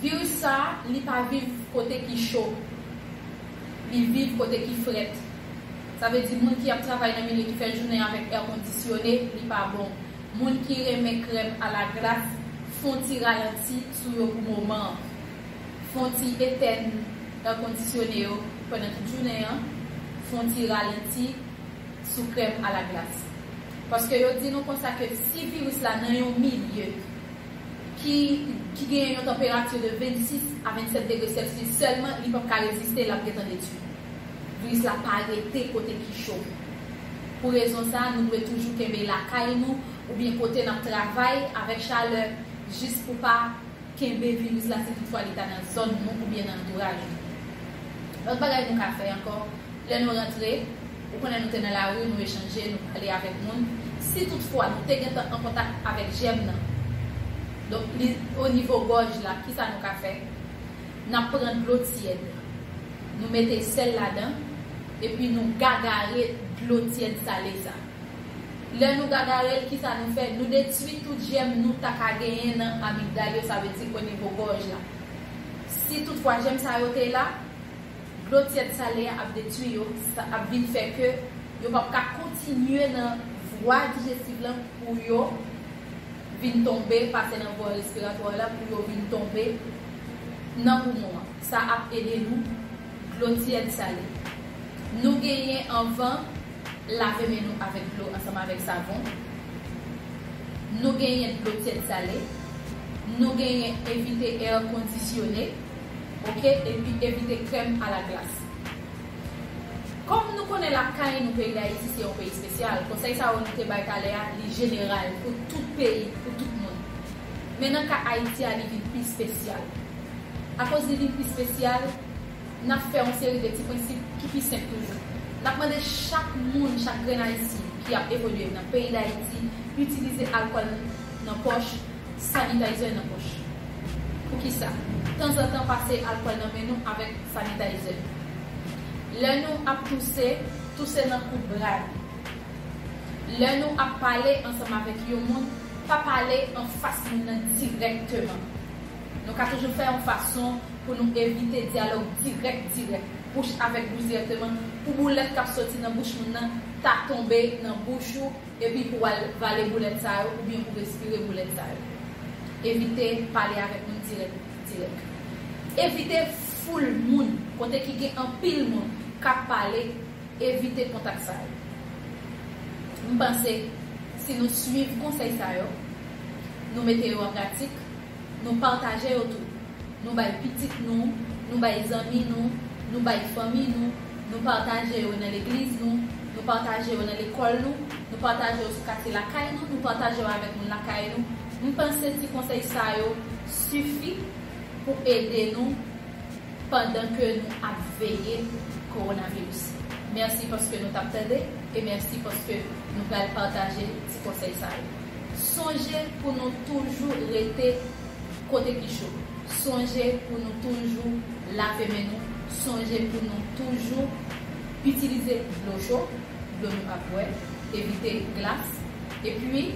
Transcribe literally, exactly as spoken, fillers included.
Viris sa, li pa viv kote ki cho. Li viv kote ki frèt. Sa vle di moun ki ap travay nan milye ki fè jounen avèk è kondisyone, li pa bon. Moun ki renmen krèm alaglas, fè yon ti ralanti sou yo pou moman an. Fè yon ti etèn è kondisyone yo pandan tout jounen an. Fè yon ti ralanti sou krèm alaglas. Paske yo di nou konsa ke si viris la nan yon milye ki, ki genyen yon tanperati de vennsis a vennsèt degre Celsius sèlman, li p ap ka reziste, l ap gentan detwi. Viris la pa rete kote ki cho. Pou rezon sa, nou dwe toujou kenbe lakay nou oubyen kote n ap travay avèk chalè, jis pou pa kenbe viris la si toutfwa li ta nan zòn nou oubyen nan antouraj nou. Lòt bagay nou ka fè ankò, lè nou rantre, ou konnen nou te nan lari, nou echanje, nou pale avèk moun. Si toutfwa nou te gentan an kontak avèk jèm nan, donk li o nivo gòj la, kisa nou ka fè? N ap pran dlo tyèd, nou mete sèl ladan, epi nou gagare dlo tyèd sale sa. Lè nou gagare l, kisa nou fè? Nou detwi tout jèm nou ta ka genyen nan amigdal yo, sa vle di o nivo gòj la. Si toutfwa jèm sa yo te la, dlo tyèd sale a ap detwi yo, sa ap vin fè ke yo p ap ka kontinye nan vwa dijestif lan pou yo vin tonbe, pase nan vwa respiratwa la pou yo vin tonbe nan poumon an. Sa ap ede nou, dlo tyèd sale. Nou genyen anvan lave men nou avèk dlo ansanm avèk savon. Nou genyen dlo tyèd sale. Nou genyen evite è kondisyone, oke, epi evite krèm alaglas. Kòm nou konnen lakay nou, peyi Dayiti se yon peyi espesyal, konsèy sa yo nou te bay talè a, li jeneral pou tout peyi, pou tout moun. Men nan ka Ayiti a, li vin pi espesyal. Akoz li vin pi espesyal, n ap fè yon seri de ti prensip ki pi senp toujou. N ap mande chak moun, chak grenn Ayisyen ki ap evolye nan peyi Dayiti, itilize alkòl nan pòch, sanitizer nan pòch. Poukisa? Tanzantan pase alkòl nan men nou avèk sanitizer. Lè nou ap touse, touse nan kout bra nou. Lè nou ap pale ansanm avèk yon moun, pa pale anfas moun nan dirèkteman. Nou ka toujou fè yon fason pou nou evite dyalòg dirèk, dirèk, bouch avèk bouch dirèkteman, pou boulèt k ap soti nan bouch moun nan ta tonbe nan bouch ou, epi pou w al vale boulèt sa yo, oubyen pou respire boulèt sa yo. Evite pale avèk moun dirèk, dirèk. Evite foul moun, kote ki gen anpil moun k ap pale, evite kontak sa yo. M panse, si nou swiv konsèy sa yo, nou mete yo an pratik, nou pataje yo tou. Nou bay pitit nou, nou bay zanmi nou, nou bay fanmi nou, nou pataje yo nan legliz nou, nou pataje yo nan lekòl nou, nou pataje yo sou katye lakay nou, nou pataje yo avèk moun lakay nou. M panse ti konsèy sa yo sifi pou ede nou pandan ke nou ap veye kowonaviris. Mèsi paske nou t ap tande e mèsi paske nou pral pataje ti konsèy sa yo. Sonje pou nou toujou rete kote ki cho. Sonje pou nou toujou lave men nou. Sonje pou nou toujou itilize dlo cho, dlo nou ap bwè, evite glas. Epi,